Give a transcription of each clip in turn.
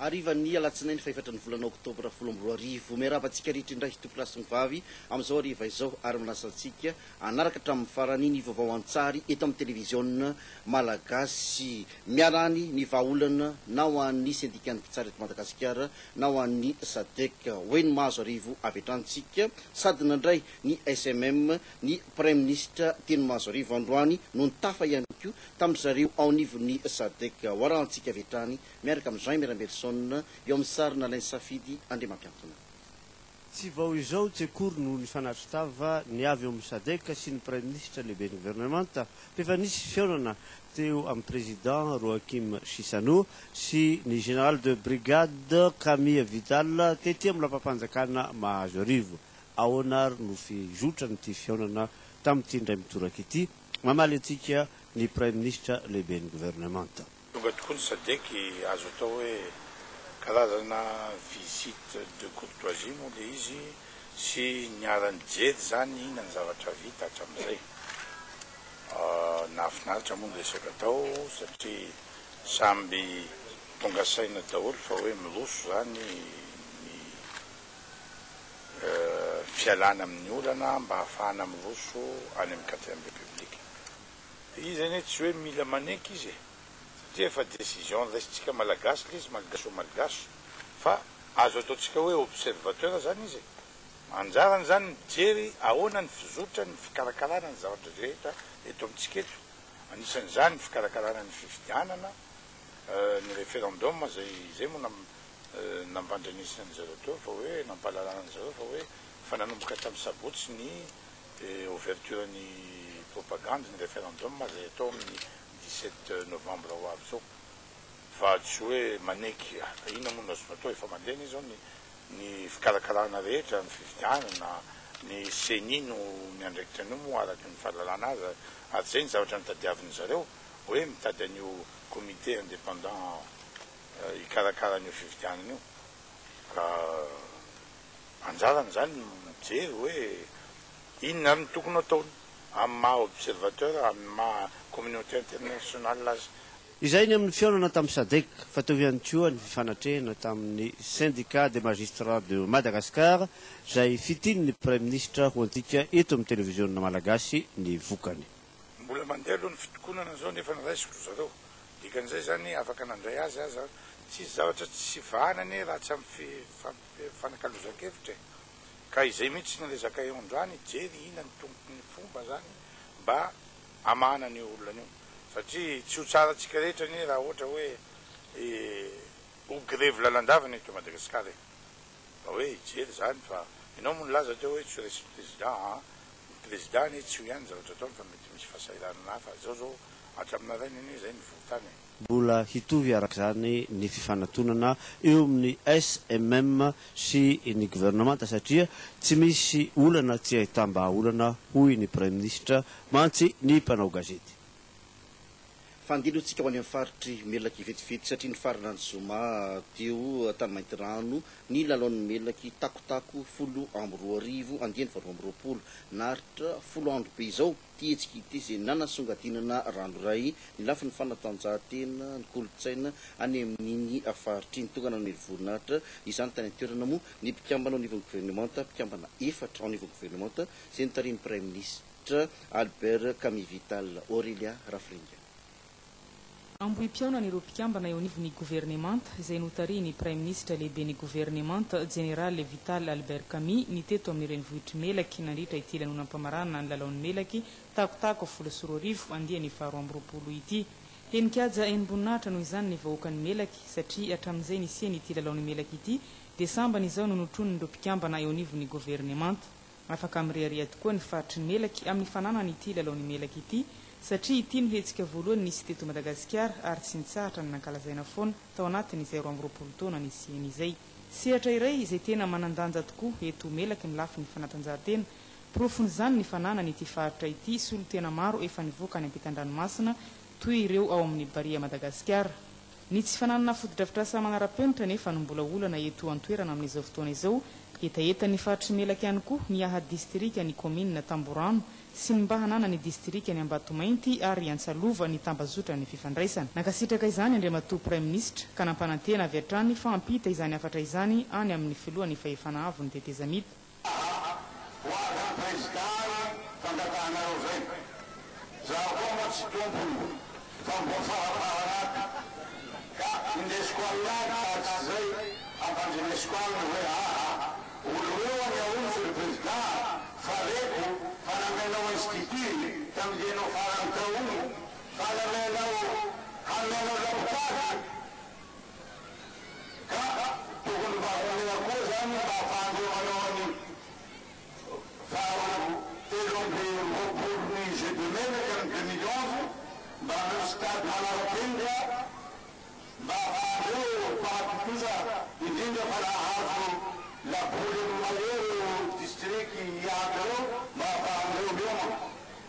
Harivan'ny alatsinainy fahefatra ny volana oktobra 2010. Miarahaba antsika rehetra indray tompolahy sy ny vavy amin'izao hariva izao ary manasa antsika hanaraka hatramin'ny farany ny vaovao an-tsary eto amin'ny televiziona malagasy. Miala any ny vahaolana na ho an'ny sendikan'ny mpitsara eto Madagasikara na ho an'ny Sadec. Ho eny Mahazoarivo avy hatrany isika sady nandray ny SMM ny Praiminisitra teny Mahazoarivo androany no nitafa ihany koa tamin-dry zareo ao anivon'ny Sadec. Ho arahantsika avy hatrany miaraka amin'i Jaime Rambelison eo amin'ny sary nalain'i Safidy Andriamampiantona. Tsy vao izao tsy akory no nifanatri-tava ny avy ao amin'ny Sadec sy ny Praiminisitra lehiben'ny governemanta fa efa nisy fihaonana teo amin'ny Président Joaquim Chissano sy ny Général de Brigade Camille Vital tety amin'ny lapam-panjakana Mahazoarivo. Ahoana ary no fizotran'ity fihaonana tamin'ity indray mitoraka ity? Mamaly antsika ny Praiminisitra lehiben'ny governemanta. Tonga tokoa ny Sadec, azo atao hoe karazana visite de courtoisie moa ilay izy sy niara-nijery izany inona ny zavatra vita hatramin'izay. Nahafinaritra moa ny resaka tao satria samby tonga saina daholo fa hoe miroso izany ny fialana amin'ny olana mba hahafahana miroso any amin'ny quatrième république. Izy anie tsy hoe mila maneky izy e! Satria efa décision raisintsika malagasy le izy, malgache au malgache, fa azo ataontsika hoe observateur zany izy e! Anjarany zany mijery ahoana ny fizotra ny fikarakarana ny zavatra rehetra eto amintsika eto, anisan'izany ny fikarakarana ny fifidianana, ny référendum zay izay moa nampandrenesina an'i zareo teo fa hoe nampahalalana an'i zareo fa hoe efa nanomboka hatramin'ny sabotsy ny ouverture ny propagande ny référendum izay atao amin'ny 17 novembre ho avy izao fa tsy hoe maneky inona moa no azonao atao efa mandeha anie izao ny ny fikarakarana rehetra ny fifidianana ny ceni no miandraikitra an'io moa araka ny fahalalana azy ary izay ny zavatra notadiavin'ny zareo hoe mitady an'io comité indépendant hikarakara an'io fifidianana io ka Anjarany izany ny mijery hoe inona ary no tokony ho ataony amin'ny maha observateur, amin'ny maha communauté internationale azy. Izay ny amin'ny fihaonana tamin'ny Sadec, fa teo ihany koa ny fifanatrehana tamin'ny Syndicat des Magistrats de Madagascar, izay fitinin'ny Praiminisitra ho antsika eto amin'ny Televiziona Malagasy ny vokany. Mbola mandeha aloha ny fitokonana zao nefa niraisiko ry zareo. Dikan'izay zany afaka nandray azy aza. Tsisy zavatra tsy vahana anie raha tsy amin'ny fifanakalozan-kevitra e! Ka izay mihitsy ny resaka eo androany, hijery inona ny tompony fomba zany mba hamahana an'io olana io. Satria tsy ho tsara antsika rehetra anie raha ohatra hoe ho grevy lalandava ny eto Madagasikara e! Mba hoe hijery zany fa ianao moa nilaza teo hoe tsy ho resin'ny président an! Ny président anie tsy io ihany ny zavatra ataony fa mety misy fahasahiranana hafa. Zao zao hatramin'ny naraina anie zay nivory tany e! Mbola hitovy araka izany ny fifanatonana eo amin'ny SMM sy ny governemanta satria tsy misy olana tsy ahitam-bahaolana hoy ny Praiminisitra mantsy ny mpanao gazety. Fandilotsika ho any amin'ny faritr'i Melaky vetivety satria nifarana ny zoma teo tany Maintirano ny lalaon'ny Melaky Takotako 2010 andiany faharoa amby roapolo. Naharitra 10 andro be izao ity hetsika ity izay nanasongadinana ranoray ny lafiny fanatanjahantena, ny kolontsaina any amin'iny faritra iny. Tonga nanome voninahitra izany tany an-toerana moa ny mpikambana ao anivon'ny governemanta, mpikambana efatra ao anivon'ny governemanta izay notarihin'ny Praiminisitra Albert Camille Vital. Aurélia Rafiringa. Ambohipihaonana ireo mpikambana eo anivon'ny governemanta izay notarihin'ny Praiminisitra lehiben'ny governemanta Jeneraly Vital Albert Camille ny teto amin'ny renivohitr'i Melaky nandritra ity lanonam-pamaranana ny lalaon'i Melaky Takotako 2010 andiany faharoa amby roapolo ity. Henin-kaja henim-boninahitra noho izany ny vahoakan'i Melaky satria hatramin'izay nisiany ity lalaon'i Melaky ity dia sambany izao no notronin'ireo mpikambana eo anivon'ny governemanta. Afaka mirehareha tokoa ny faritry ny Melaky amin'ny fananany ity lalaon'i Melaky ity satria ity no hetsika voalohany nisy teto Madagasikara ary tsy nitsahatra ny nankalazaina foana tao anatin'izay 22 taona nisiany izay. Sehatra iray izay tena manan-danja tokoa eto Melaky ny lafiny fanatanjahantena. Porofon'izany ny fananany ity faritra ity solontena maro efa nivoaka any ampitan-dranomasina toy ireo ao amin'ny Barea Madagasikara. Ny tsy fananana fotodrafitrasa manara-penitra anefa no mbola olana eto an-toerana amin'izao fotoana izao. Hetahetan'ny faritry Melaky ihany koa ny haha distrika ny kaominina Tamborano sy ny mba hananan'ny distrikan'i Ambatomainty ary Antsalova ny tambazotran'ny fifandraisana. Nankasitraka izany Andriamatoa Praiminisitra ka nampanantena avy hatrany fa hampita izany hafatra izany any amin'ny filohan'ny Fahefana Avon'ny Tetezamita. Ho avy am prezida ny fangatahanareo zay. Zaho koa moa tsy tompony fa mbo faraparany aby ka indesiko alinahy ary tsy zay ampandrenesiko alina hoe aa olo reo anie ao monsieur le président fa reko fa namenao institut tamlienao farany tao iny fa namenao hamenao lapotaly Ka tokony mba homena koa zany mba afahandreo manao any faha 23 ny jeux de Melaky amin'ny 2011 mba hanao stade manara-penitra mba afahandreo mpanatontosa indrindra fa nahazo laboly amin'ny maillot reo district hiady reo mba afahandreo miomana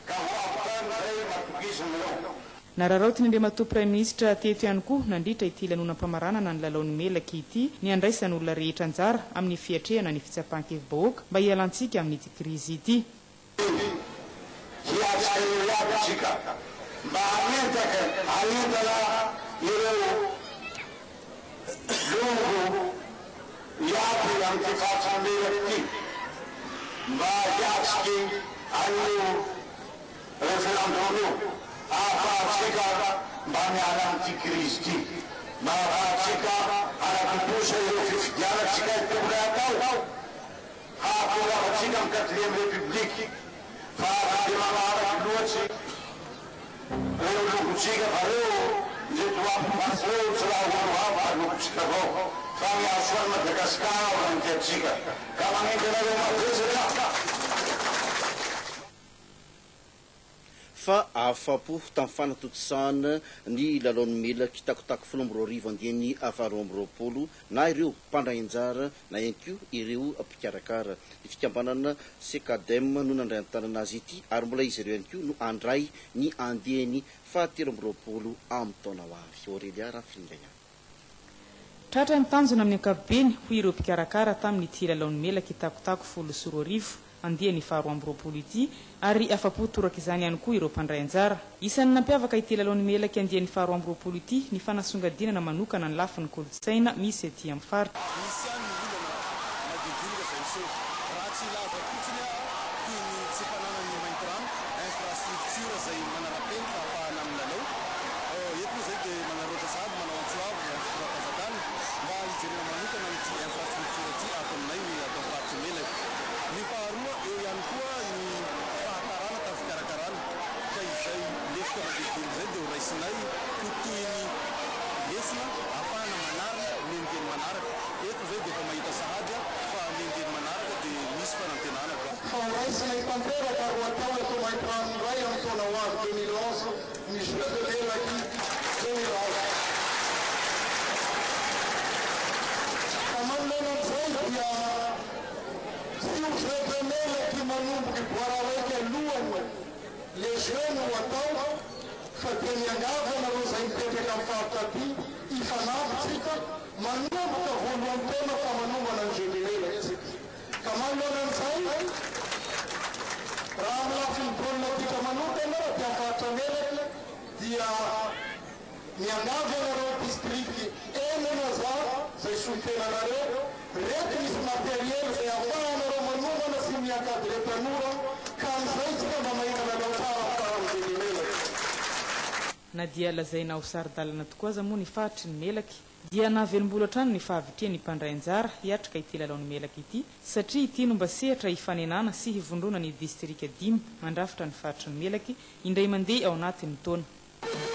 ka ho avy tany zay matokisa nareo. Nararaotin'Andriamatoa Praiminisitra teto ihany koa nandritra ity lanonam-pamaranana ny lalaon'ny Melaky ity ny handraisan'ny olona rehetra anjara amin'ny fiatrehana ny fitsapan-kevi-bahoaka mba hialantsika amin'ity krizy ity. Hiatrika ireo iaby isika mba hametaka hanentana ireo longo iaby amin'ity faritra Melaky ity mba hiatriky an'io Referendum io ahafahantsika mba miala amin'ity crise ity, mba ahafahantsika hanatontosa ireo fifidianana tsika tokony hatao hahatongavantsika amin'ny quatrième république fa aza dia manaraky loatsy reo longotsika fa reo ndreto ampy reo tsy raha olo hafa longotsika avao fa ny hahasoa an'i Madagascar no tiantsika ka magnenky anareo mavesatra. Fa afapo tamin'ny fanatontosana ny lalaon'ny Melaky Takotako 2010 andiany faha-22 na ireo mpandray anjara na ihany koa ireo mpikarakara. Ny fikambanana Cecadem no nandray an-tanana azy ity ary mbola izy ireo ihany koa no handray ny andiany faha-23 amin'ny taona ho avy. Aurélia Rafiringaina. Tratra ny tanjona amin'ny ankapobeny, hoy ireo mpikarakara tamin'ity lalaon'ny Melaky Takotako 2010 andiany faha-22 ity ary afa-po toraka izany ihany koa ireo mpandray anjara. Isan'ny nampiavaka ity lalaon'ny Melaky andiany faha-22 ity ny fanasongadinana manokana ny lafiny kolontsaina misy aty amin'ny faritra. Misy ihany ny olana madinidinika izay miseho. Raha tsy hilaza fotsiny aho toy ny tsy fananan'ny Maintirano infrastructure izay manara-penitra ahafahana milalao. Eto moa izay dia manararaotra sahady manao antso avo ho an'ny fitondram-panjakana mba hijerena manokana an'ity infrastructure ity ato aminay ny ato amin'ny faritr'i Melaky. Ny faharoa, eo ihany koa ny fahatarana tamin'ny fikarakarana ka izay lesoka madinidinika izay dia ho raisinay ho toy ny lesona ahafahana manarina ny andiany manaraka. Eto izay dia efa mahita sahady aho fa ny andiany manaraka dia misy fanantenana ka. Fa ho raisinay tanteraka ary ho atao eto Maintirano indray amin'ny taona ho avy 2011 ny Jeux de Melaky 2011. Fa manoloana an'izay dia tsy ho Jeux de Melaky manomboka Boararaiky alohany le jeux no ho atao fa dia miangavy anareo izay mipetraka amin'ny faritra aty hifanampy tsika manomboka voalohany taona fa manombana ny Jeux de Melaky tsika. Ka manoloana an'izay, raha amin'ny lafiny baolina kitra manokana aty amin'ny faritra Melaky dia miangavy anareo district enina za izay solontenanareo, reto misy matériel izay afahanareo manomana sy mi-encadrer tanora ka amin'izay tsika mba mahita lalao tsara amin'ny faran'ny Jeux de Melaky. Na dia lazaina ho saro-dalana tokoa aza moa ny faritry ny Melaky dia nahavelom-bolo hatrany ny fahavitrihan'ny mpandray anjara hiatrika ity lalaon'ny Melaky ity satria ity no mba sehatra hifanenana sy hivondronan'ny distrika dimy mandrafitra ny faritry ny Melaky indray mandeha ao anatin'ny taona.